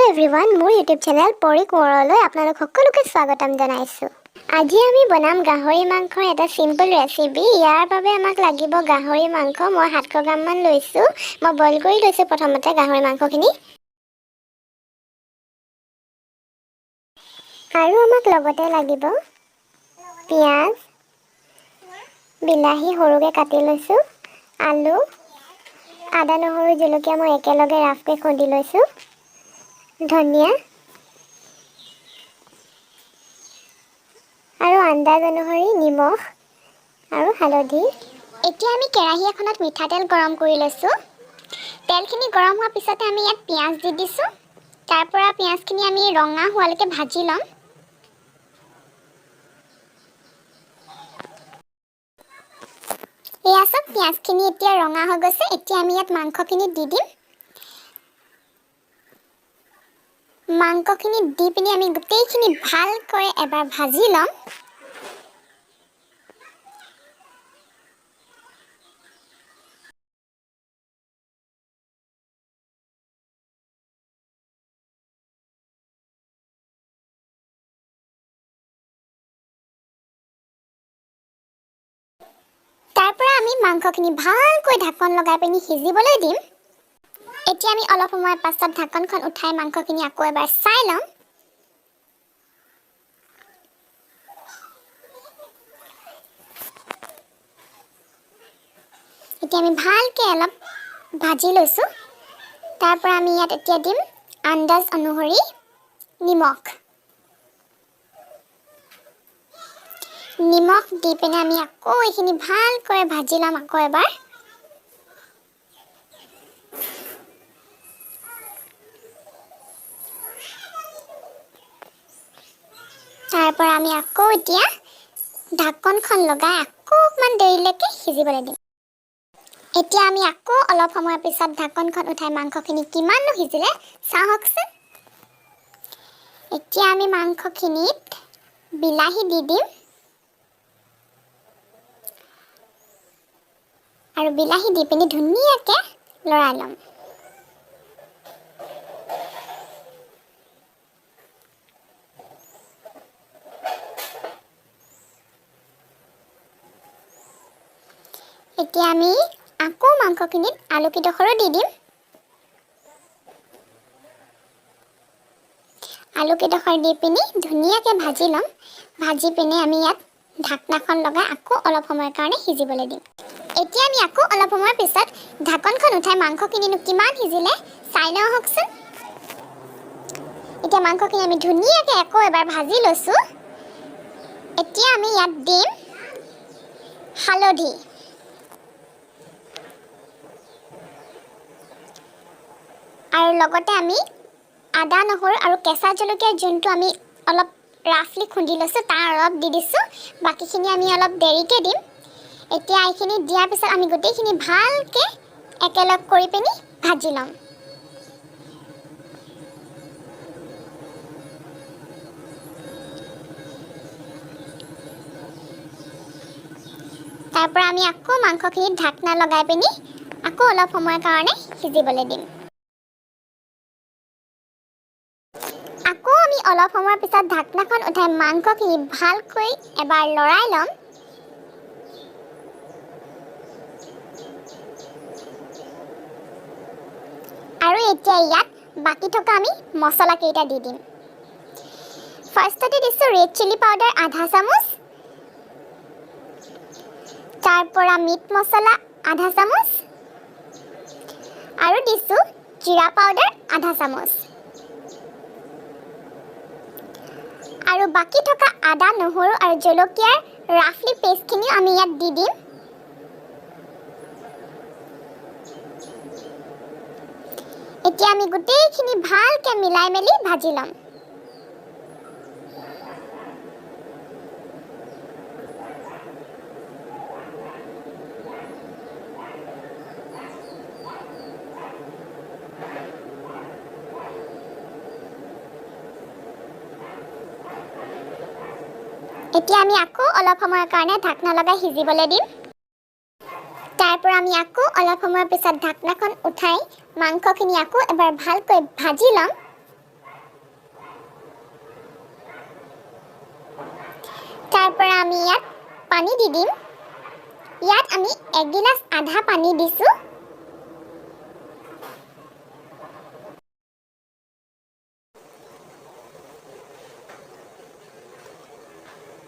Everyone, মোৰ YouTube channel পৰি কোঁৱৰলৈ আপোনালোক সকলোকে স্বাগতম জনাইছোঁ। আজি আমি বনাম গাহৰি মাংসৰ এটা চিম্পল ৰেচিপি। ইয়াৰ বাবে আমাক লাগিব গাহৰি মাংস। মই 700 গ্ৰামমান লৈছোঁ। মই বইল কৰি লৈছোঁ প্ৰথমতে গাহৰি মাংসখিনি। আৰু আমাক লগতে লাগিব পিঁয়াজ, বিলাহী সৰুকৈ কাটি লৈছোঁ, আলু, আদা, নহৰু, জলকীয়া মই একেলগে ৰাফকৈ খুন্দি লৈছোঁ, ধনিয়া আৰু আন্দাজ অনুসৰি নিমখ আৰু হালধি। এতিয়া আমি কেৰাহী এখনত মিঠাতেল গৰম কৰি লৈছোঁ। তেলখিনি গৰম হোৱাৰ পিছতে আমি ইয়াত পিঁয়াজ দি দিছোঁ। তাৰ পৰা পিঁয়াজখিনি আমি ৰঙা হোৱালৈকে ভাজি ল'ম। এয়া চাওক, পিঁয়াজখিনি এতিয়া ৰঙা হৈ গৈছে। এতিয়া আমি ইয়াত মাংসখিনি দি দিম। মাংসখিনি দি পিনি আমি গোটেইখিনি ভালকৈ এবাৰ ভাজি ল'ম। তাৰ পৰা আমি মাংসখিনি ভালকৈ ঢাকন লগাই পিনি সিজিবলৈ দিম। এতিয়া আমি অলপ সময়ৰ পাছত ঢাকনখন উঠাই মাংসখিনি আকৌ এবাৰ চাই ল'ম। এতিয়া আমি ভালকৈ অলপ ভাজি লৈছোঁ। তাৰ পৰা আমি ইয়াত এতিয়া দিম আন্দাজ অনুসৰি নিমখ। নিমখ দি পিনে আমি আকৌ এইখিনি ভালকৈ ভাজি ল'ম আকৌ এবাৰ। তাৰ পৰা আমি আকৌ এতিয়া ঢাকনখন লগাই আকৌ অকণমান দেৰিলৈকে সিজিবলৈ দিম। এতিয়া আমি আকৌ অলপ সময়ৰ পিছত ঢাকনখন উঠাই মাংসখিনি কিমাননো সিজিলে চাওকচোন। এতিয়া আমি মাংসখিনিত বিলাহী দি দিম আৰু বিলাহী দি পিনি ধুনীয়াকৈ লৰাই ল'ম। এতিয়া আমি আকৌ মাংসখিনিত আলুকেইডোখৰো দি দিম। আলুকেইডোখৰ দি পিনি ধুনীয়াকৈ ভাজি ল'ম। ভাজি পিনি আমি ইয়াত ঢাকনাখন লগাই আকৌ অলপ সময়ৰ কাৰণে সিজিবলৈ দিম। এতিয়া আমি আকৌ অলপ সময়ৰ পিছত ঢাকনখন উঠাই মাংসখিনিনো কিমান সিজিলে চাই লওঁ আহকচোন। এতিয়া মাংসখিনি আমি ধুনীয়াকৈ আকৌ এবাৰ ভাজি লৈছোঁ। এতিয়া আমি ইয়াত দিম হালধি। আৰু লগতে আমি আদা, নহৰু আৰু কেঁচা জলকীয়াৰ যোনটো আমি অলপ ৰাফলি খুন্দি লৈছোঁ, তাৰ অলপ দি দিছোঁ। বাকীখিনি আমি অলপ দেৰিকৈ দিম। এতিয়া এইখিনি দিয়াৰ পিছত আমি গোটেইখিনি ভালকৈ একেলগ কৰি পিনি ভাজি ল'ম। তাৰ পৰা আমি আকৌ মাংসখিনিত ঢাকনা লগাই পিনি আকৌ অলপ সময়ৰ কাৰণে সিজিবলৈ দিম। আকৌ আমি অলপ সময়ৰ পিছত ঢাকনাখন উঠাই মাংসখিনি ভালকৈ এবাৰ লৰাই ল'ম। আৰু এতিয়া ইয়াত বাকী থকা আমি মছলাকেইটা দি দিম। ফাৰ্ষ্টতে দিছোঁ ৰেড চিলি পাউডাৰ আধা চামুচ, তাৰ পৰা মিট মছলা আধা চামুচ আৰু দিছোঁ জিৰা পাউডাৰ আধা চামুচ। আৰু বাকী থকা আদা, নহৰু আৰু জলকীয়াৰ ৰাফলি পেষ্টখিনিও আমি ইয়াত দি দিম। এতিয়া আমি গোটেইখিনি ভালকৈ মিলাই মেলি ভাজি ল'ম। এতিয়া আমি আকৌ অলপ সময়ৰ কাৰণে ঢাকনা লগাই সিজিবলৈ দিম। তাৰ পৰা আমি আকৌ অলপ সময়ৰ পিছত ঢাকনাখন উঠাই মাংসখিনি আকৌ এবাৰ ভালকৈ ভাজি ল'ম। তাৰ পৰা আমি ইয়াত পানী দি দিম। ইয়াত আমি এগিলাচ আধা পানী দিছোঁ।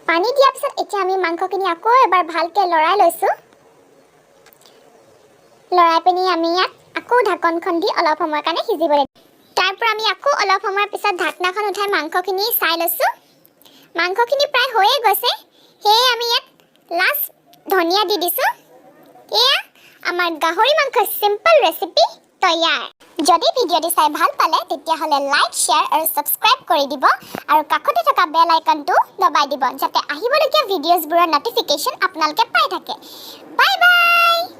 পানী দিয়াৰ পিছত এতিয়া আমি মাংসখিনি আকৌ এবাৰ ভালকৈ লৰাই লৈছোঁ। লৰাই পিনি আমি ইয়াত আকৌ ঢাকনখন দি অলপ সময়ৰ কাৰণে সিজিবলৈ। তাৰ পৰা আমি আকৌ অলপ সময়ৰ পিছত ঢাকনাখন উঠাই মাংসখিনি চাই লৈছোঁ। মাংসখিনি প্ৰায় হৈয়ে গৈছে, সেয়ে আমি ইয়াত লাষ্ট ধনিয়া দি দিছোঁ। এয়া আমাৰ গাহৰি মাংসৰ চিম্পল ৰেচিপি তৈয়াৰ। যদি ভিডিঅ'টি চাই ভাল পালে, তেতিয়াহ'লে লাইক, শ্বেয়াৰ আৰু ছাবস্ক্ৰাইব কৰি দিব আৰু কাষতে থকা বেল আইকনটো দবাই দিব, যাতে আহিবলগীয়া ভিডিঅ'জবোৰৰ ন'টিফিকেশ্যন আপোনালোকে পাই থাকে। Bye bye.